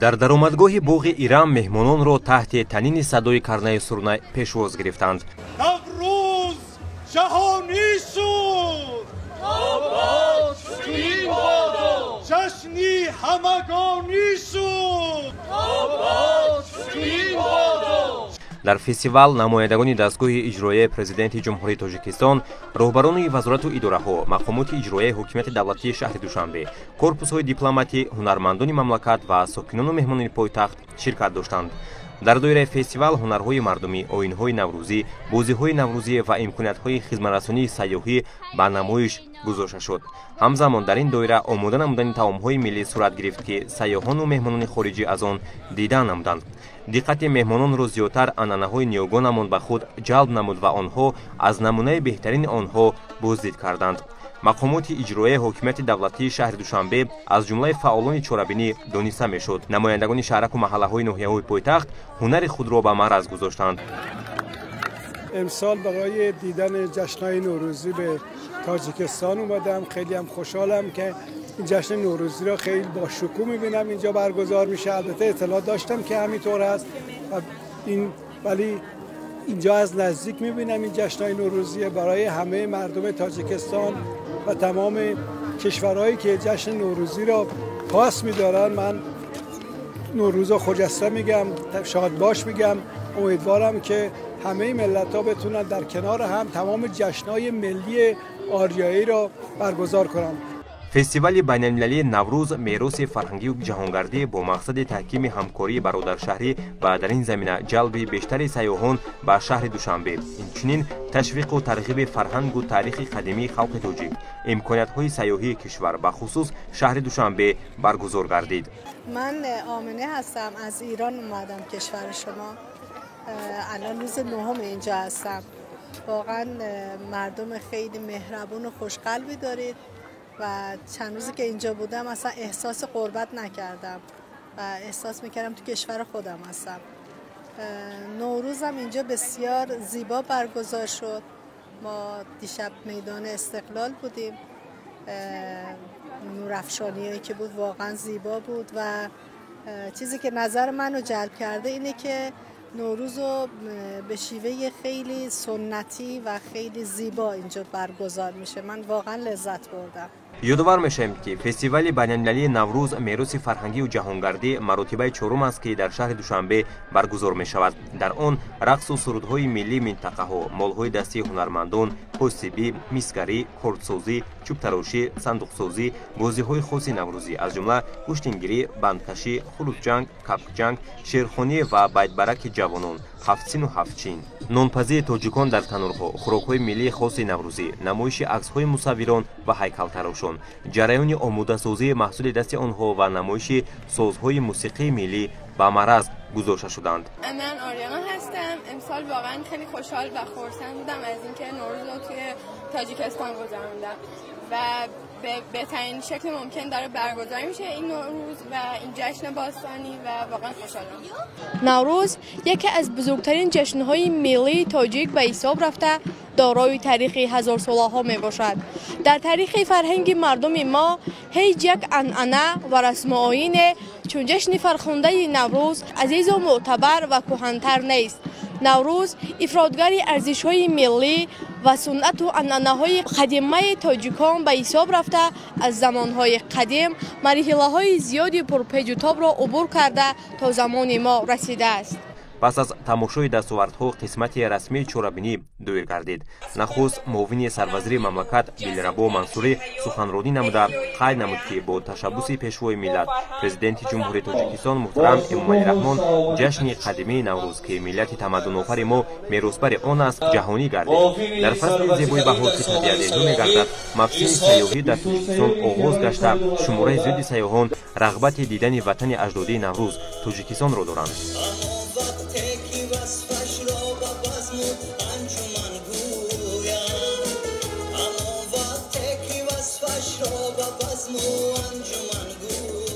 Дар даромадгоҳи боғи Ирам меҳмононро таҳти танини садои карнаю сурнай пешвоз гирифтанд. Наврӯз ҷаҳонӣ шуд, обод чунин бодо, ҷашни ҳамагонӣ шуд, обод чунин бодо. Дар фестивал намояндагони дастгоҳи иҷроияи Президенти Ҷумҳурии Тоҷикистон, роҳбарони вазорату идораҳо, мақомоти иҷроияи ҳокимияти давлатии шаҳри Душанбе, корпусҳои дипломатӣ, ҳунармандони мамлакат ва сокинону меҳмонони пойтахт ширкат доштанд. Дар доираи фестивал ҳунарҳои мардумӣ, оинҳои наврӯзӣ, бозиҳои наврӯзӣ ва имкониятҳои хизматрасонии сайёҳӣ ба намоиш гузошта шуд. Ҳамзамон дар ин доира омода намудани таомҳои миллӣ сурат гирифт, ки сайёҳону меҳмонони хориҷӣ аз он дида намуданд. Диққати меҳмононро зиёдтар анъанаҳои ниёгонамон ба худ ҷалб намуд ва онҳо аз намунаи беҳтарини онҳо боздид карданд. Мақомоти иҷроияи ҳокимияти давлатии шаҳри Душанбе аз ҷумлаи фаъолони чорабинӣ дониста мешуд. Намояндагони шаҳраку маҳаллаҳои ноҳияҳои пойтахт ҳунари худро ба маъраз гузоштанд. امسال برای دیدن جشن‌های نوروزی به تاجیکستان اومدم. خیلی هم خوشحالم که این جشن نوروزی را خیلی با شکوه می‌بینم اینجا برگزار میشه. البته اطلاع داشتم که همینطور هست و این، ولی اینجا از نزدیک می‌بینم این جشن‌های نوروزی برای همه مردم تاجیکستان و تمام کشورهایی که جشن نوروزی را پاس می‌دارن، من نوروز خجسته میگم، شاد باش میگم. امیدوارم که همه ملت‌ها بتونن در کنار هم تمام جشن‌های ملی آریایی را برگزار کنن. Фестивали байналмилалии Наврӯз мероси фарҳангию ҷаҳонгардӣ бо мақсади таҳкими ҳамкории бародаршаҳрӣ ва дар ин замина ҷалби бештари сайёҳон ба шаҳри Душанбе, инчунин ташвиқу тарғиби фарҳангу таърихи қадимии халқи тоҷик, имкониятҳои сайёҳии кишвар, бахусус шаҳри Душанбе баргузор гардид. Ман Омина ҳастам, аз Ирон омадам кишвари шумо. الان روز نهم اینجا هستم. واقعا مردم خیلی مهربون و خوشقلبی دارید و چند روزی که اینجا بودم اصلا احساس غربت نکردم و احساس میکردم تو کشور خودم هستم. نوروزم اینجا بسیار زیبا برگزار شد. ما دیشب میدان استقلال بودیم. نورافشانی‌هایی که بود واقعا زیبا بود و چیزی که نظر منو جلب کرده اینه که نوروز رو به شیوه خیلی سنتی و خیلی زیبا اینجا برگزار میشه. من واقعا لذت بردم. Ёдовар мешавем, ки фестивали байналмилалии Наврӯз мероси фарҳангию ҷаҳонгардӣ маротибаи чорум аст, ки дар шаҳри Душанбе баргузор мешавад. Дар он рақсу сурудҳои миллии минтақаҳо, молҳои дастии ҳунармандон, косибӣ, мисгарӣ, кордсозӣ, чӯбтарошӣ, сандуқсозӣ, бозиҳои хоси наврӯзӣ, аз ҷумла гӯштингирӣ, бандкашӣ, хулусҷанг, кафкҷанг, шеърхонӣ ва байтбараки ҷавонон, ҳафтсину ҳафтчин, нонпазии тоҷикон дар танурҳо, хӯрокҳои миллии хоси наврӯзӣ, намоиши аксҳои мусаввирон ва ҳайкалтарошон, ҷараёни омодасозии маҳсули дасти онҳо ва намоиши созҳои мусиқии миллӣ ба маъраз гузошта шуданд. من آریانا هستم. امسال واقعا خیلی خوشحال و خرسند بودم از اینکه نوروز رو توی تاجیکستان گذروندم و به بهترین شکل ممکن داره برگزار میشه این نوروز و این جشن باستانی و واقعا خوشحالم. نوروز یکی از بزرگترین جشن‌های ملی تاجیک به حساب رفته، دارای تاریخ هزار ساله‌ها می باشد. در تاریخ فرهنگ مردم ما هیچ یک عنعنه و رسم و آیین چون جشن فرخنده نوروز عزیز و معتبر و کهن‌تر نیست. نوروز افرادگر ارزش‌های ملی و سنت و عنعنه‌های قدیمه تاجیکان به حساب رفته، از زمان‌های قدیم مرحله‌های زیادی پرپیچ و تاب را عبور کرده تا زمان ما رسیده است. Пас аз тамошои дастовардҳо қисмати расмии чорабинӣ доир гардид. Нахуст муовини сарвазири мамлакат Дилрабо Мансурӣ суханронӣ намуда қайд намуд, ки бо ташаббуси Пешвои миллат, Президенти Ҷумҳурии Тоҷикистон муҳтарам Эмомалӣ Раҳмон ҷашни қадимии Наврӯз, ки миллати тамаддунофари мо меросбари он аст, ҷаҳонӣ гардид. Дар фасли зебои баҳор, ки табиат эҳё мегардад, мавсими сайёҳӣ дар Тоҷикистон оғоз гашта, шумораи зиёди сайёҳон рағбати дидани ватани аҷдодии Наврӯз Тоҷикистонро доранд. وصفش را به بزم و انجمن گویم.